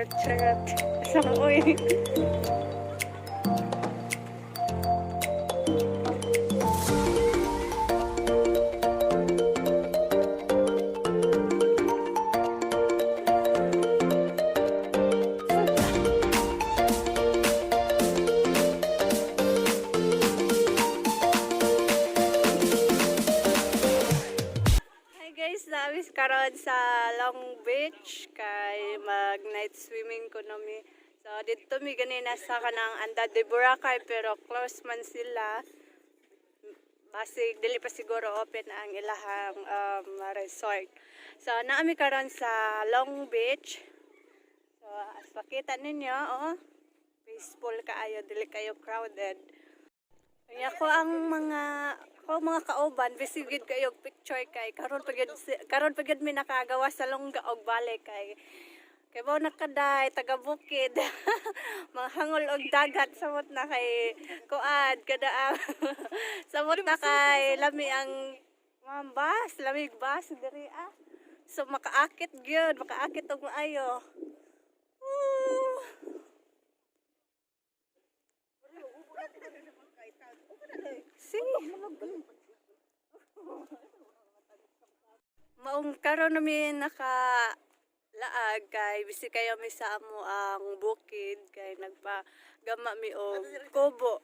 Charot, charot. Sa uy. Hi guys, naa mi karon sa Long Beach kay mag night swimming ko no mi. So didto mi ganina sa kanang Anda de Boracay, pero close man sila. Basig dili pa siguro open ang ilahang resort. So naa mi karon sa Long Beach. So as makita ninyo, oh, peaceful kaayo, dili kayo crowded. Kaya ko ang mga ako mga kauban busy gid kayo og picture kay karon pa gyud mi nakagawa sa longga og balik kay bao nakaday taga bukid, mga hangol og dagat, samot na kay kuan kada ang samot na kay lami ang mambas lamig bas diri ah. So makaakit gyud, makaakit og maayo. Woo! See? Maong karon na naka laag kay bisi kayo mi sa amo ang bukid kay nagpagama mi og kubo.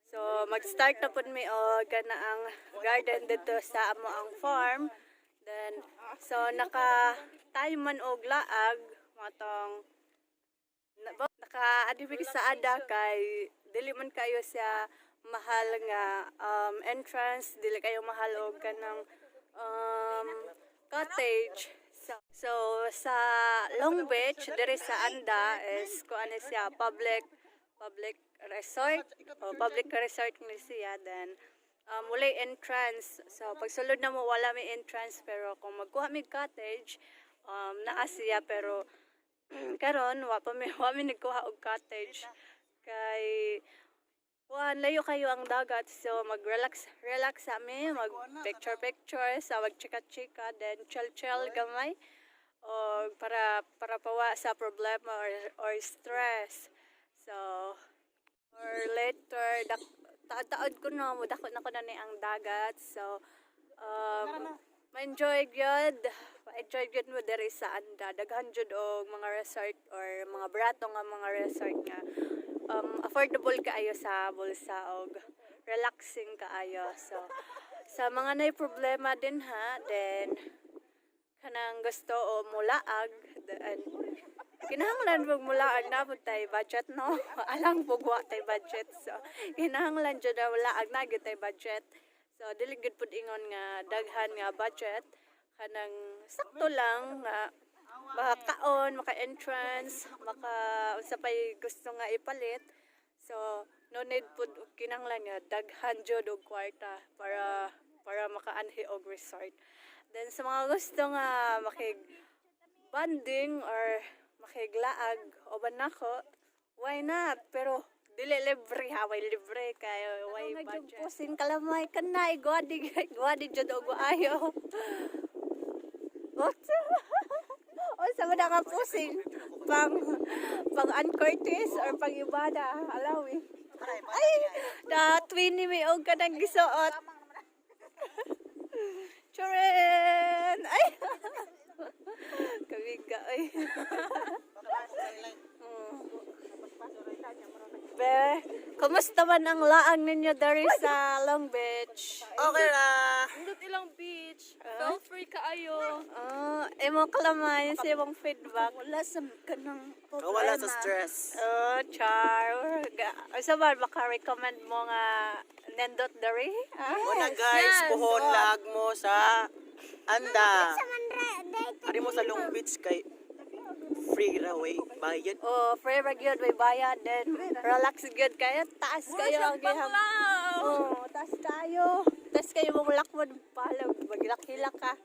So mag-start na pud mi og kana ang garden dito sa amo ang farm. Then so naka tayo man og laag matong naka adi sa ada kay dili man kayo siya mahal nga entrance, dili kayo mahal og kanang cottage. So sa Long Beach diri sa Anda is kuan ni siya, public public resort o public resort ni siya. Then walay entrance, so pagsulod na mo wala may entrance, pero kung magkuha mig cottage, naa siya. Pero karon wa pa mi wa mi nagkuha og cottage kay kuan, layo kayo ang dagat. So mag-relax relax sa mi, mag picture picture sa mag chika chika, then chill chill gamay o para pawa sa problema or stress. So or later dak taod-taod ko no mo dako na ko na ni ang dagat. So ma-enjoy gyud, ma-enjoy gyud mo diri sa Anda. Daghan jud og mga resort or mga barato nga mga resort nga affordable kaayo sa bulsa og relaxing kaayo. So sa mga nay problema din ha, then kanang gusto o mulaag, then kinahanglan pag mulaag na pud tay budget, no? Alang pug wa tay budget. So kinahanglan jud na mulaag na gyud tay budget. So dili gyud pud ingon nga daghan nga budget, kanang sakto lang nga makakaon, maka-entrance, maka unsa pay gusto nga ipalit. So no need pud og kinahanglan nga daghan jud og kwarta para makaanhi og resort. Then sa mga gusto nga makig bonding or makiglaag uban nako, why not? Pero dili libre ha, way libre kay way budget. Pusin kalamay kanay gwadi gwadi jud og ayo. What? Unsa man nga pusing pang pang uncourteous or pang ibada alawi. Ay, na twinny mi og kanang gisuot. Churen! Ay! Kabiga, ay. Be, kumusta man ang laang ninyo dari sa Long Beach? Okay ra. Nindot ilang beach. Felt free kaayo. Oh, imong kalamay sa imong feedback. Wala sa kanang Wala sa stress. Oh, char. Unsa man maka-recommend mo nga nindot dari? Ah? Una guys, puhon lag mo sa Anda. Ari mo sa Long Beach kay free ra way bayad. Oh, free ra gyud, may bayad, then relax gyud kayo, taas kayo ang giham. Oh, taas kayo. Taas kayo mong lakmon palog, maglakilak ka.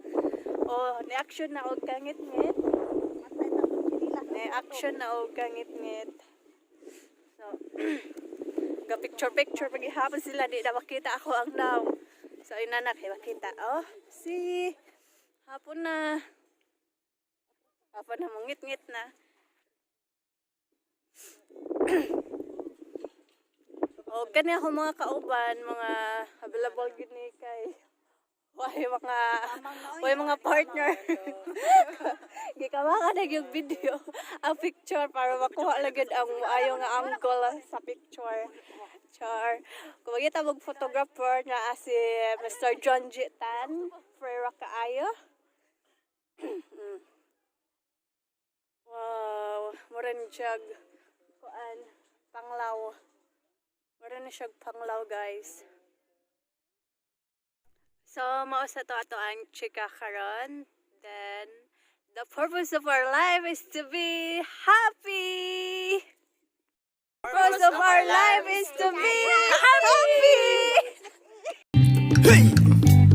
Oh, ni action na og kangit-ngit. Ni action na og kangit-ngit. So, ga picture picture paghihapon sila, di na makita ako ang now. So ina na kay makita. Oh, see. Hapon na. Hapon na, mangit-ngit na. O kani ako mga kauban, mga available gid ni kay way mga partner. Gikama ka na yung video, ang picture para makuha lang gyud ang maayo nga angle sa picture. Char. Kung makita mong photographer na si Mr. John G. Tan, Frera kaayo. Wow, mura ni siyag kuan, panglaw. Mura ni siyag panglaw, guys. So, mao sa to ato ang chika karon. Then, the purpose of our life is to be happy. Purpose of our life is to be happy. Hey!